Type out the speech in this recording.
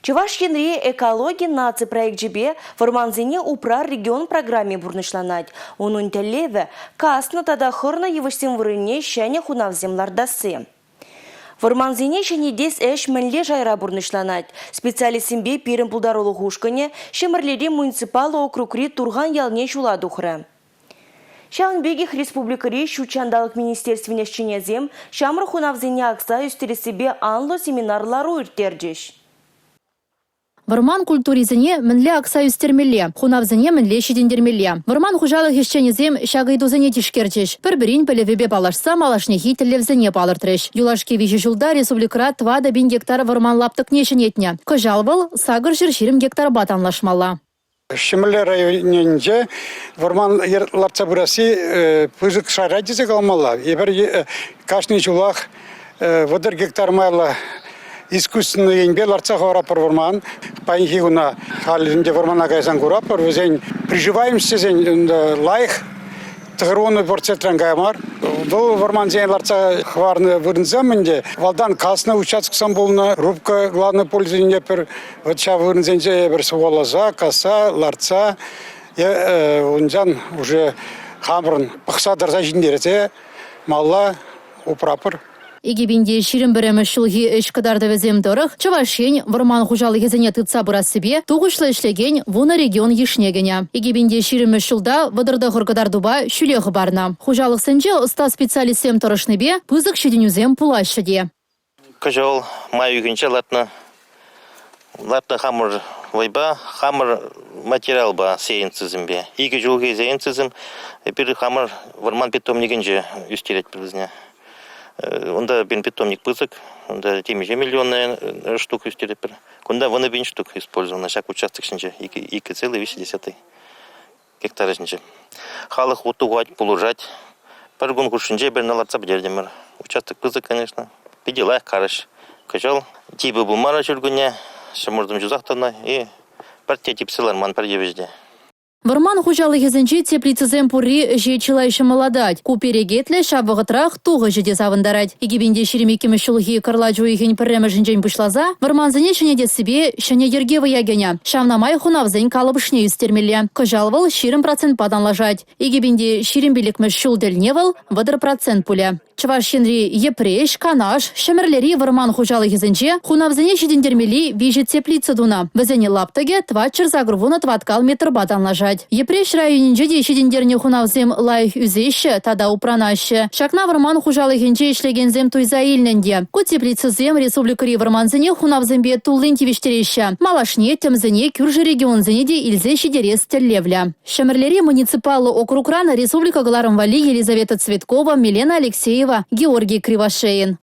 Чӑваш Енри экологи наци проекчӗпе вӑрмансене упрар регион программи пурнӑҫланать. Унӑн тӗллевӗ – каснӑ тата хӑрнӑ йывӑҫсем вырӑнне ҫӗнӗ хунавсем лартасси. Вӑрмансене ҫӗнетес ӗҫ мӗнле шайра пурнӑҫланать? Специалистсемпе пирӗн пултарулӑх ушкӑнӗ Ҫӗмӗрлери муниципаллӑ округри Турхан ялне ҫула тухрӗ. Ҫавӑн пекех республикӑри ҫут ҫанталӑк министерствин ӗҫченӗсем ҫамрӑк хунавсене акса ӳстерессипе анлӑ семинар-лару ирттерчӗҫ. Вӑрман культурисене мӗнле акса ӳстермелле, хунавсене мӗнле ҫитӗнтермелле? Вӑрман хуҫалӑх ӗҫченӗсем ҫак ыйтусене тишкерчӗҫ, пӗр-пӗрин пӗлӗвӗпе паллашса малашнехи тӗллевсене палӑртрӗҫ. Юлашки виҫӗ ҫулта республикӑра 4000 гектар вӑрман лаптӑкне ҫӗнетнӗ. Кӑҫал вӑл 820 гектарпа танлашмалла. Ҫӗмӗрле районӗнче вӑрман лартса пырасси пысӑк шайра тесе каламалла. Эпир кашни ҫулах 30 гектар майлӑ искусственнӑй енпе лартса хӑваратпӑр вӑрман. Паянхи куна халь ӗнтӗ вӑрмана кайсан куратпӑр, вӗсен приживаемость тесен лайӑх 90 процентран кая мар. Вӑл вӑрмансене лартса хӑварнӑ вырӑнсем ӗнтӗ валтан каснӑ участоксем пулнӑ, рубка главное пользование пӗр вот ҫав вырӑнсенче эпир сухаласа, касса, лартса унтан уже хамӑрӑн пӑхса тӑрса ҫитӗнтерсе малла упрапӑр. 2021 ҫулхи ӗҫ кӑтартӑвӗсем тӑрӑх Чӑваш Ен вӑрман хуҫалӑхӗсене тытса пырассипе тухӑҫлӑ ӗҫлекен вунӑ регион йышне кӗнӗ. 2020 ҫулта 39 кӑтартупа ҫӳле хӑпарнӑ. Хуҫалӑхсенче ӑста специалистсем тӑрӑшнипе пысӑк ҫитӗнӳсем пулаҫҫӗ те. Кӑҫал май уйӑхӗнче лартнӑ лартнӑ хамӑр вӑйпа, хамӑр материалпа сеянцӑсемпе. Икӗ ҫулхи сеянцӑсем эпир хамӑр вӑрман питомникӗнче ӳстеретпӗр вӗсене. Унта пирӗн питомник пысӑк, унта темиҫе миллион штук ӳстеретпӗр. Кунта 10 000 штук использовано ҫак участок ҫинче, 2,3 гектар ҫинче. Халӑх вут тухать, пулӑшать. Пӗр кун хушшинче эпир лартса пӗтертӗмӗр. Участок пысӑк, конечно. Питӗ лайӑх карӑҫ. Кӑҫал типӗ пулмарӗ ҫуркунне, ҫӑмӑртӑм ҫусах тӑнӑ и пӗртте типсе ларман пӗр йывӑҫ те. Вӑрман хуҫалӑхӗсенче теплицӑсем пурри ӗҫе чылай ҫӑмӑллатать. Ку перекетлӗ, ҫав вӑхӑтрах тухӑҫӗ те савӑнтарать. 2022 ҫулхи кӑрлач уйӑхӗн пӗрремӗшӗнчен пуҫласа вӑрмансене ҫӗнетессипе ҫӗнӗ йӗрке вӑя кӗнӗ. Ҫавна май хунавсен калӑпӑшне ӳстермелле. Кӑҫал вӑл 20 процентпа танлашать. 2025-мӗш ҫул тӗлне вӑл 30 процент пулӗ. Чӑваш Енри Йӗпреҫ, Канаш, Ҫӗмӗрлери вӑрман хуҫалӑхӗсенче хунавсене ҫитӗнтермелли виҫӗ теплица тунӑ. Вӗсен лаптӑкӗ 480 тӑваткал метрпа танлашать. Йӗпреҫ районӗнче те ҫитӗнтернӗ хунавсем лайӑх ӳсеҫҫӗ тата упранаҫҫӗ. Ҫакна вӑрман хуҫалӑхӗнче ӗҫлекенсем туйса илнӗ ӗнтӗ. Ку теплицӑсем республикӑри вӑрмансене хунавсемпе туллин тивӗҫтереҫҫӗ. Малашне тӗмсене кӳршӗ регионсене те илсе ҫитерес тӗллевлӗ. Ҫӗмӗрлери муниципаллӑ округран республика кӑларӑм валли Елизавета Цветкова, Милена Алексеева, Георгий Кривошеин.